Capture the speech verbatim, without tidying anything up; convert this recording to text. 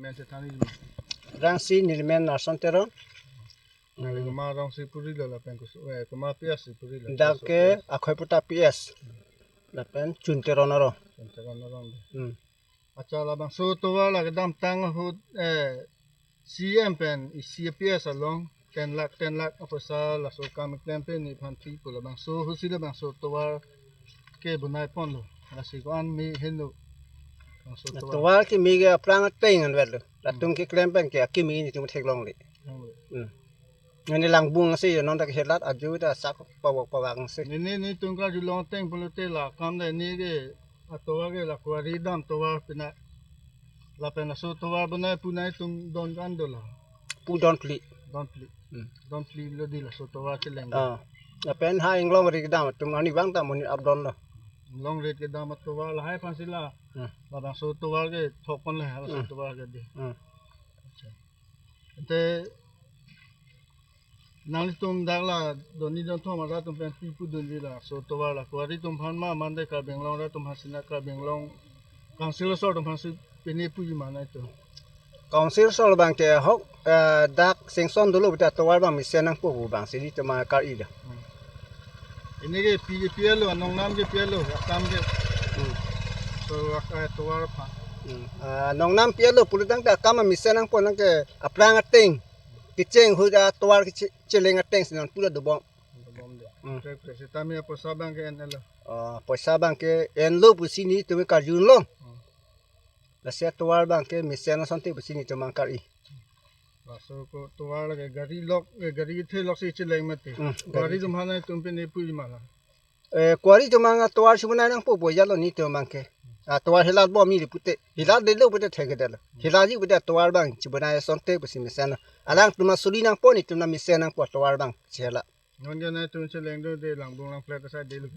Men se thani. Rangsi nelimen Narson Teron. Neli koma rongsi purilo lapen kus-, eh, koma P S si purilo. Dak ke Akhoiputa P S. Lapen Chun Teron arong. Chun Teron arong de. Hmm. Accha, labangso tovar la kedamtang ahut, eh, C M pen isi P S along ten lakh, ten lakh apoisa laso kam klem pen nephan pi pu labangso ahutsi labangso tovar ke bonai ponlo. Lasi ko-an me henlo. Labangso tovar. Tovar ke me ke aphrang ateng anvetlo. Latum keklem pen ke akimi netum theklongle. Theklongle. Hmm. Neli langbung si non dak helat aju ta sak pavok pavang si. Neli netum karjulong ateng pulote la kam de ne ke atovar ke la quarry dam tovar pina. Lapen laso tovar bonai pu netum don kan dola. Pu don phli. Don phli. Hmm. Don phli lo di laso tovar cheleng. Ah. Lapen ha inglong ri kedam atum arnivang ta monit ap donlo. Inglong ri kedam atovar lahai aphansi la. Hmm. Labangso tovar ke thok pon lahai laso, hmm, tovar ke di. Hmm. Accha. Ante nanglitum dak la donni donthom arat atum pen pi pudunji laso tovar la quarry atum aphan ma mande Karbi Anglong arat atum aphan si na Karbi Anglong Council asor atum aphansi pine puji ma nelitum? Council asor abang ke ahok, eh, dak sanction dolo pulote tovar abang mesen nangpo pu abang si netum kar-i do. Hmm. Pine ke pi, pi-etlo, anongnam ke pi-etlo, akam ke. Hmm. So, ak-, eh, tovar aphan. Hmm. Ah, anongnam pi-etlo pulotangte akam mesen nangpo nang ke aphrang ateng. Kecheng ahut atovar keche-, cheleng ateng si non pura dobom. Dobom de. Hmm. Kre, kre, sitame apoisa abang ke en-etlo. Ah, apoisa abang ke enlo pusi netum karjulong. Hmm. Lasi atovar abang ke mesen asonte pusi netum kar-i. Laso ko tovar lake gari lok, eh, gari kethe lok si cheleng mati. Hmm, quarry gari atum aphan netum pine puji ma la? Eh, quarry atum abang atovar si bonai nangpo pu ajatlo netum abang ke. Atovar helat bom neli pute. Helatdetlo pute thekthedetlo. Helatji pute atovar abang chibonai asonte pusi mesen. Alangtum asuli nangpo, netum mesen nangpo atovar abang chihela. Non ke netum cheleng do de langbung lang flat asai delo.